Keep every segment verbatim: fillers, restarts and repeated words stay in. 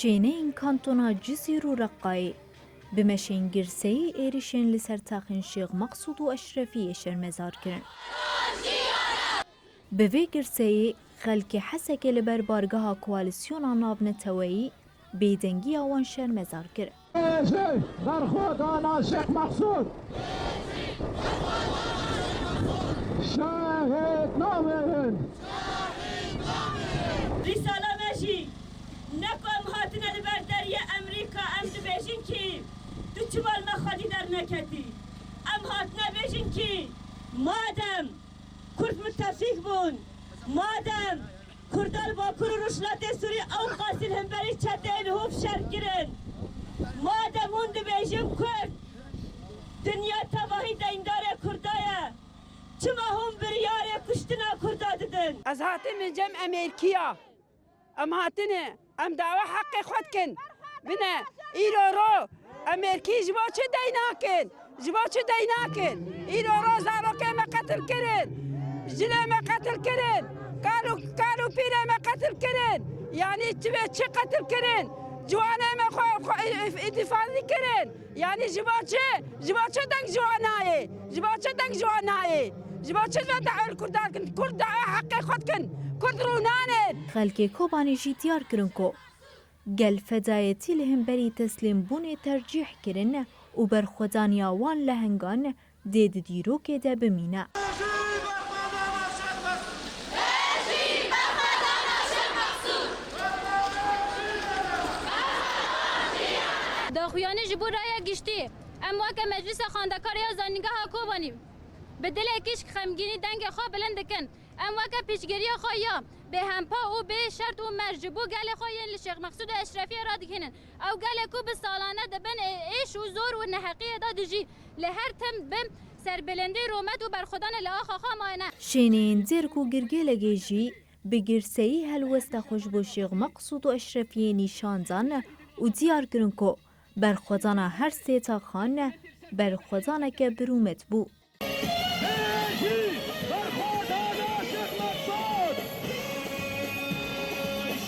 Şêneyên kantona Cizîr û Reqayê bi meşên girseyî êrişên li ser taxên Şêx Meqsûd û Eşrefiyê şermezar kirin. Bi vê girseyê xelkê Hesekê li ber bargeha koalîsyona navneteweyî bêdengiya wan şermezar kir. Berxwedana Şêx Meqsûd. Şehîd nameyên. Rîsala me jî ne ku em hatine li ber deriyê Emerîka, em dibêjin kî tu çima li me xwedî derneketî? Em hatine bêjin kî madem Kurd mitefîk bûn, madem Kurda li Bakur û Rojhilatê Sûrî ew qasî li hemberî çeteyên hûf şer kirin, madem hûn dibêjin Kurd dinya tevahî deyndarê Kurda ye, çima hûn biryarê kuştina Kurda didin? Ez hatime cem Emerîkiya. Em hatine, em dawa heqê xwe dikin. Bine, îro ro, Emerîkî ji bo çi dey nakin? Ji bo çi dey nakin? Îro ro zarokê me qetil kirin. Jinê me qetil kirin. Kal û, kal û pîrê me qetil kirin. Yanî çi vê çi qetil kirin? Ciwanê me xwe, xwe îf-, îfadî kirin. Yanî ji bo çi? Ji bo çi deng ji wan nayê? Ji bo çi deng ji wan nayê? Ji bo çi ve dawê li Kurdan kin? Kurd dawê heqê xwe dikin. Kurd rûnanên. Xelkê Kobanê jî diyar kirin ku gel fedayetî li hemberî teslîmbûnê tercîh kirin û berxwedaniya wan lehengan dê di dîrokê de bimîne. Daxuyanî ji bo raya giştî, em weke Meclisa Xwendekar ya Zanîngeha Kobanî bi dilekî xemgînî dengê xwe bilind dikin. Em weke piştgiriya xwe ya bêhempa û bê şert û merc ji bo gelê xwe yên li Şêx Meqsûd û Eşrefiyê radihînin. Ew gelê ku bi salane di bin ê-, êş û zor û neheqiyê de dijî, li her tim bi serbilindî, rûmet û berxwedanê li axa xwe mayne. Şêneyên Dêrk û Girgêlegê jî bi girseyî helwesta xwe ji bo Şêx Meqsûd û Eşrefiyê nîşan dan û diyar kirin ku berxwedana her sê taxan berxwedaneke bi rûmet bû. Berxwedana Şêx Meqsûd!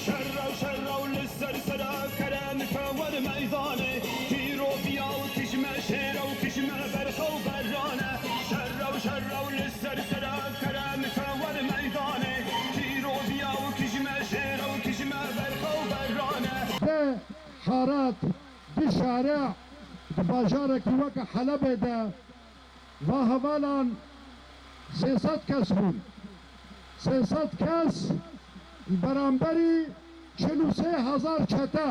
Şerrew, şerrew li ser sera kerem ke wer meydanê. Tîroviya û kijme şêre û kijme berxe û berrane. Şerrew, şerrew li ser sera kerem ke wer meydanê. Tîroviya û kijme şêre û kijme berxe û berrane. Vê harat di şare, di bajarekî weke Helebê de va hevalan sê sed kes bûn. Sê sed kes li beramberî çil û sê hezar çete,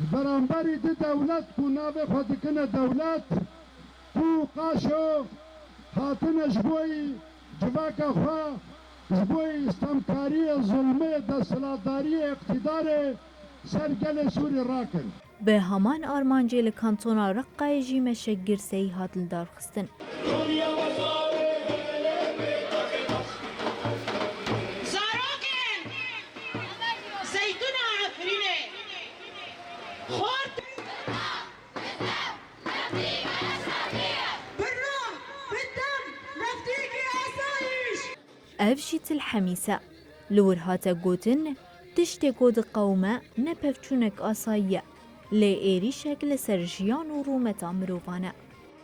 li beramberî di dewlet ku navê xwe dikine dewlet, ku qaşo hatine ji bo civaka xwe, ji bo stemkariyê, zulmê, desthilatdariyê, îqtîdarê ser gelê Sûrî rakin. Bi heman armancê li kantona Reqqayê jî meşek girseyî hat lidarxistin. Zarokên Zeytuna Efrînê, xort, bi ruh, bi dem, neftîkî asayîş. Ev jî Til Hemîs e. Li wir hate gotin, tiştê ku diqewime ne pevçûnek asayî ye, lê êrîşek li ser jiyan û rûmeta mirovan e.